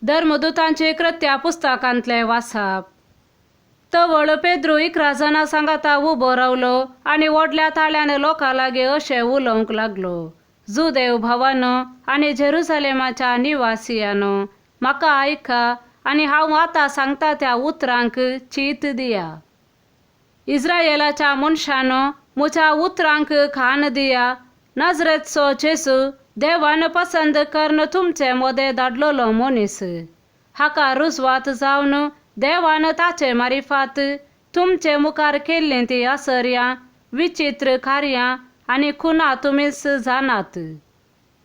धर्मदुतांची कृत्या पुस्तकांतलें वाचप. तवळ पेद्रू 11 जाणां सांगाता उबो रावलो आनी व्हडल्या ताळ्यान लोकां लागीं अशें उलोवंक लागलो, जुदेव भावानो आनी जेरुसलेमाच्या निवासियानो, म्हाका आयका आनी हांव आतां सांगता त्या उतरांक चीत दिया. इस्रायेलाच्या मनशानो, म्हज्या उतरांक कान दिया. नाजरेतचो जेजू देवान पसंद करून तुमचे मदें धाडलेलो मनीस, हाका रुजवात जावन देवान ताचे मारिफात तुमचे मुखार केल्लीं तीं आसर्यां, विचित्र कार्यां आनी खुना तुमीच जाणात.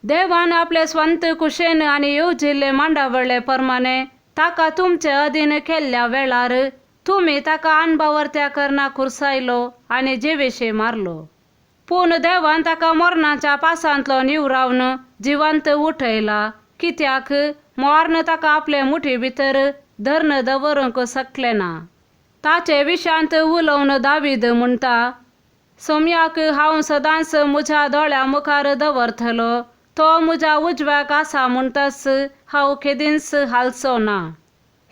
देवान आपले स्वंत कुशेन आनी येवजिल्ले मांडावळे प्रमाणे ताका तुमचे अधीन केल्ल्या वेळार तुमी ताका अनबावर्त्या करना खुर्सायलो आनी जिवेशी मारलो. पूण देवान ताका मरणाच्या पासांतलो निवरावन जिवंत उठयला, कित्याक मर्ण ताका आपले मुठी भितर धरण दवरूंक शकलें ना. ताचे विशांत उलोवन दावीद म्हणटा, सोम्याक हांव सदांच म्हज्या दोळ्या मुखार दवरतलो, तो म्हज्या उजव्याक आसा म्हणटाच हांव केदींच हालचो ना.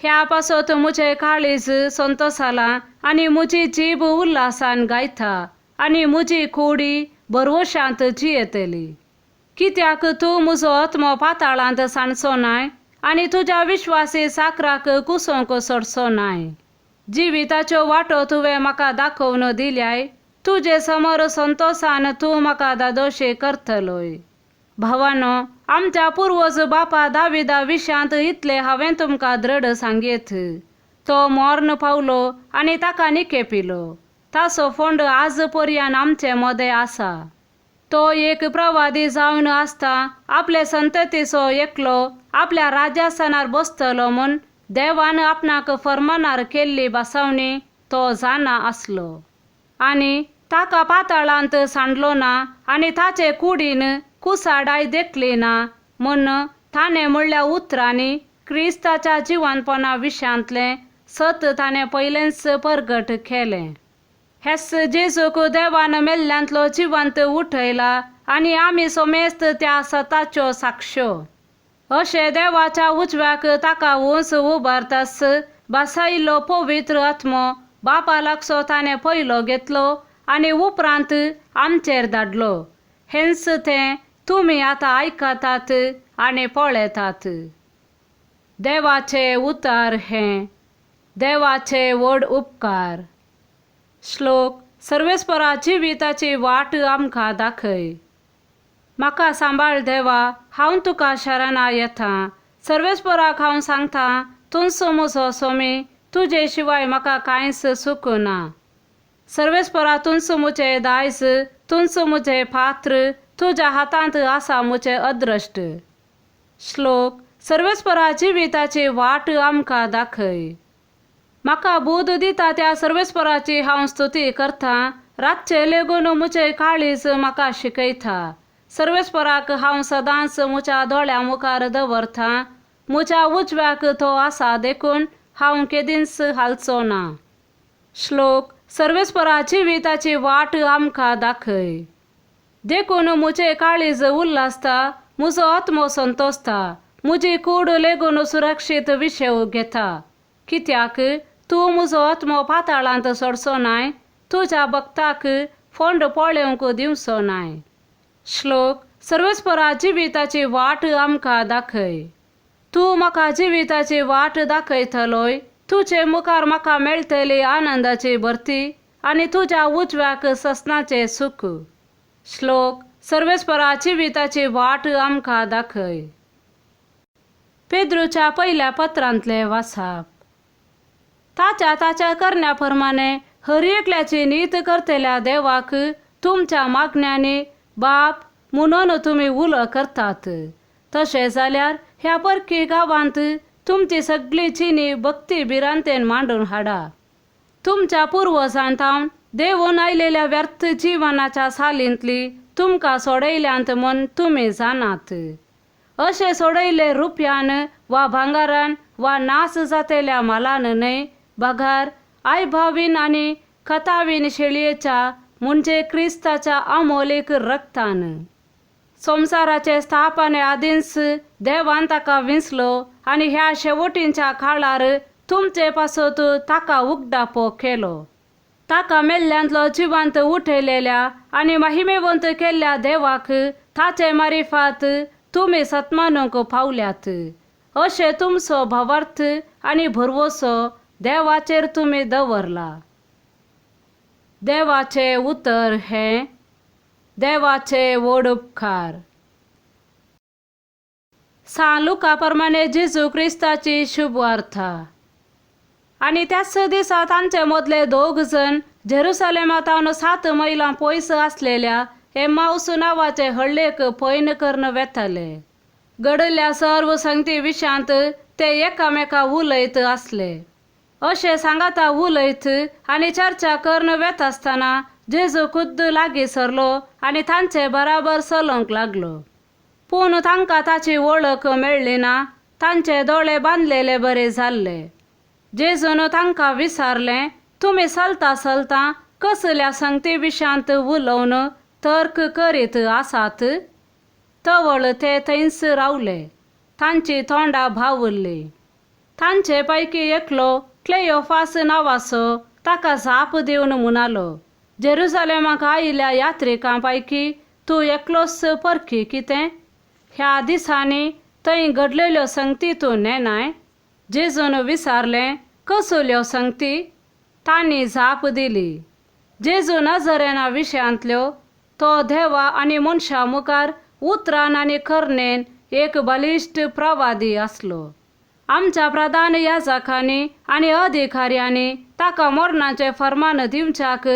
ह्या पासत म्हजें काळीज संतोसालां आनी म्हजी जीब उल्हासान गायता आनी म्हजी कुडी भरवशांत जियेतली. कित्याक तूं म्हजो आत्मो पाताळांत सांडचो नाय आनी तुज्या विश्वासी साकराक कुसोवंक सोडचो नाय. जिविताच्यो वाटो तुवें म्हाका दाखोवन दिल्याय, तुजे समोर संतोसान तूं म्हाका दादोशी करतलोय. भावानो, आमच्या पुर्वज बापा दाविदा विशांत इतलें हांवें तुमकां दृढ सांगयत, तो मर्ण पावलो आनी ताका निकेपिलो, ताचो फोंड आज पर्यान आमचे मदें आसा. तो एक प्रवादी जावन आसता आपले संततीचो एकलो आपल्या राजासनार बसतलो म्हूण देवान आपणाक फर्मानार केल्ली बसावणी तो जाणा आसलो आनी ताका पाताळांत सांडलो ना आनी ताचे कुडीन कुसाडाय देखली ना म्हूण ताणें म्हणल्या उतरांनी क्रिस्ताच्या जिवनपणा विशयांतलें सत ताणें पयलेंच परगट केलें. हेच जेजूक देवान मेल्ल्यांतलो जिवंत उठयला आनी आमी समेस्त त्या सताच्यो साक्ष्यो. अशें देवाच्या उजव्याक ताका उंच उबारताच बसायिल्लो पवित्र आत्मो बापा लागचो ताणें पयलो घेतलो आनी उपरांत आमचेर धाडलो. हेंच तें तुमी आतां आयकतात आनी पळयतात. देवाचे उतार हें देवाचे व्हड उपकार. श्लोक सर्वेस्परा जिविताची वाट आमकां दाखय. म्हाका सांबाळ देवा, हांव तुका शरणा येता. सर्वेस्पराक हांव सांगता, तूंच म्हजो स्वामी, तुजे शिवाय म्हाका कांयच सुख ना. सर्वेस्परा तूंच म्हजें दायज, तूंच म्हजें पात्र, तुज्या हातांत आसा म्हजें अद्रश्ट. श्लोक सर्वेस्परा जिविताची वाट आमकां दाखय. म्हाका बूद दिता त्या सर्वेस्पराची हांव स्तुती करता, रातचें लेगून म्हजें काळीज म्हाका शिकयता. सर्वेस्पराक हांव सदांच म्हज्या दोळ्या मुखार दवरता, म्हज्या उजव्याक तो आसा देखून हांव केदींच हालचो ना. श्लोक सर्वेस्परा जिविताची वाट आमकां दाखय. देखून म्हजें काळीज उल्हासता, म्हजो आत्मो संतोसता, म्हजी कूड लेगून सुरक्षीत विशेव घेता. कित्याक तूं म्हजो आत्मो पाताळांत सोडचो नाय, तुज्या भक्ताक फोंड पळोवंक दिवचो नाय. श्लोक सर्वेस्परा जिविताची वाट आमकां दाखय. तूं म्हाका जिविताची वाट दाखयतलोय, तुजे मुखार म्हाका मेळटली आनंदाची भरती आनी तुज्या उजव्याक ससनाचें सुख. श्लोक सर्वेस्परा जिविताची वाट आमकां दाखय. पेद्रूच्या पयल्या पत्रांतलें वाचप. ताच्या ताच्या करण्या प्रमाणे हर एकल्याची नीत करतल्या देवाक तुमच्या मागण्यांनी बाप म्हणून तुमी उलो करतात. तशें जाल्यार ह्या परकी गांवांत तुमची सगळी चिनी भक्ती भिरांतेन मांडून हाडा. तुमच्या पुर्वजांतावन देवून आयलेल्या व्यर्थ जिवनाच्या सालींतली तुमकां सोडयल्यांत म्हूण तुमी जाणात. अशें सोडयले रुपयान वा भांगारान वा नास जातेल्या मालान न्हय, बगार आयभावीन आनी कथावीन शेळयेच्या म्हणजे क्रिस्ताच्या अमोलीक रक्तान. संवसाराचे स्थापने आदींच देवान ताका विंचलो आनी ह्या शेवटींच्या काळार तुमचे पासत ताका उगडापो केलो. ताका मेल्ल्यांतलो जिवंत उठयलेल्या आनी महिमेवंत केल्ल्या देवाक ताचे मारिफात तुमी सत्मानूंक पावल्यात. अशें तुमचो भावार्थ आनी भरवसो देवाचेर तुमी दवरला. देवाचें उतर हें देवाचे व्हड उपकार. सां लुका प्रमाणे जेजू क्रिस्ताची शुभवार्ता. आनी त्याच दिसा तांचे मदले दोग जण जेरुसलेमांत 7 मैलां पयस आसलेल्या एम्माउस नांवाचे हळ्ळेक पैन करून वेताले. घडिल्ल्या सर्व संगती विशयांत ते एकामेका उलयत आसले. अशें सांगाता उलयत आनी चर्चा करून वेता आसतना जेजू खुद्द लागीं सरलो आनी तांचे बराबर चलोवंक लागलो. पूण तांकां ताची वळख मेळ्ळी ना. तांचे दोळे बांदलेले बरे जाल्ले. जेजून तांकां विचारलें, तुमी चलता चलता कसल्या संगती विशयांत उलोवन तर्क करीत आसात? तवळ ते थंयच रावले. तांची तोंडां बावुल्ली. तांचे पैकी एकलो क्लेयोफास नांवाचो ताका जाप दिवन म्हणालो, जेरुसलेमाक आयिल्ल्या यात्रिकां पैकी तूं एकलोच परकी कितें? ह्या दिसांनी थंय घडलेल्यो संगती तूं नेणाय? जेजून विचारलें, कसल्यो संगती? तांणी जाप दिली, जेजू नजरेना विशयांतल्यो. तो देवा आनी मनशा मुखार उतरान आनी करणेन एक बलिश्ट प्रवादी आसलो. आमच्या प्रधान याजकांनी आनी अधिकाऱ्यांनी ताका मरणाचें फर्मान दिवच्याक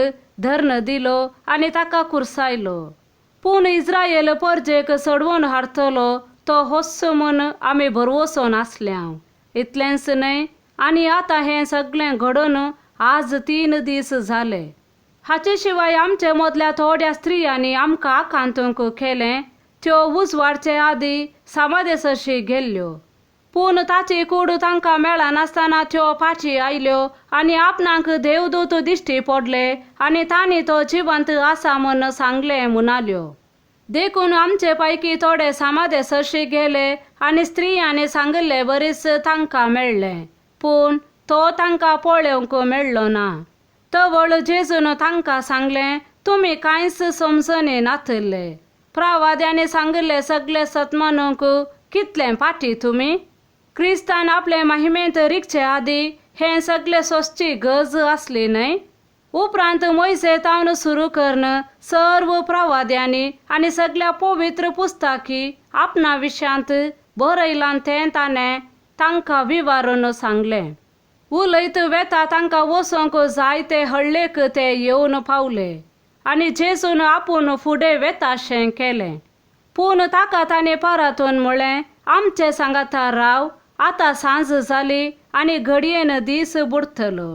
धर्ण दिलो आनी ताका कुर्सायलो. पूण इस्रायल परजेक सोडवून हाडटलो तो होच म्हूण आमी भरवसोन आसल्या. इतलेंच न्हय, आनी आतां हें सगळें घडोवन आज 3 दीस जाले. हाचे शिवाय आमचे मदल्या थोड्या स्त्रियांनी आमकां आकांतूंक केलें. त्यो उजवाडचे आदी समादेसशी गेल्ल्यो. पूण ताची कूड तांकां मेळनासतना त्यो फाटी आयल्यो आनी आपणाक देवदूत दिश्टी पडले आनी तांणी तो जिवंत आसा म्हूण सांगलें म्हणाल्यो. देखून आमचे पैकी थोडे समादेसशी गेले आनी स्त्रियांनी सांगिल्ले बरीच तांकां मेळ्ळें. पूण तो तांकां पळोवंक मेळ्ळो ना. तवळ जेजून तांकां सांगलें, तुमी कांयच समजणी नातिल्ले. प्रवाद्यांनी सांगिल्ले सगळे सत म्हणूंक कितलें फाटी तुमी? क्रिस्तान आपले महिमेंत रिगचे आदी हें सगळें सोंसची गरज आसली न्हय? उपरांत मोयसे तावन सुरू करून सर्व प्रवाद्यांनी आनी सगळ्या पवित्र पुस्तकी आपणा विशयांत बरयलां तें ताणें तांकां विवारून सांगलें. उलयत वेता तांकां वचोंक जाय ते हळ्ळेक ते येवन पावले आनी जेजून आपूण फुडें वेताशें केलें. पूण ताका ताणें परतून म्हळें, आमचे सांगाता राव, आतां सांज जाली आनी घडयेन दीस बुडटलो.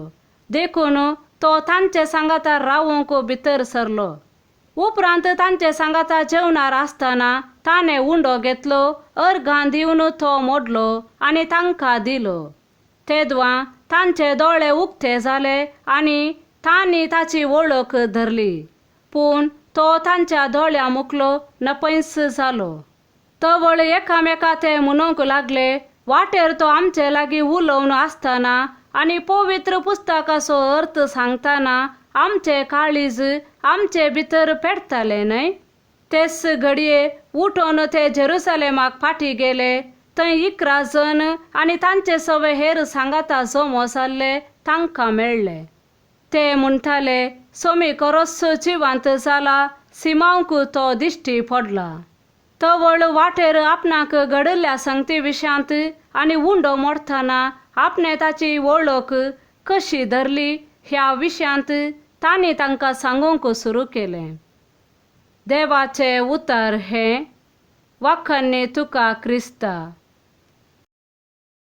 देखून तो तांचे सांगाता रावूंक भितर सरलो. उपरांत तांचे सांगाता जेवणार आसतना ताणें उंडो घेतलो, अर्गां दिवन तो मोडलो आनी तांकां दिलो. तेदवां तांचे दोळे उक्ते जाले आनी तांणी ताची वळख धरली. पूण तो तांच्या दोळ्यां मुखलो नपयस जालो. तवळ एकामेका ते म्हणूंक लागले, वाटेर तो आमचे लागीं उलोवन आसतना आनी पवित्र पुस्तकाचो अर्थ सांगतना आमचे काळीज आमचे भितर पेटताले न्हय? तेच घडये उठोन ते जेरुसलेमाक फाटी गेले. थंय 11 जण आनी तांचे सवे हेर सांगाता जमो जाल्ले तांकां मेळ्ळे. ते म्हणटाले, सोमी खरोच जिवंत जाला, सिमांवक तो दिश्टी पडला. तवळ वाटेर आपणाक घडिल्ल्या संगती विशयांत आनी उंडो मोडटना आपणें ताची वळख कशी धरली ह्या विशयांत तांणी तांकां सांगूंक सुरू केलें. देवाचें उतर हें. वाखान्नी तुका क्रिस्ता.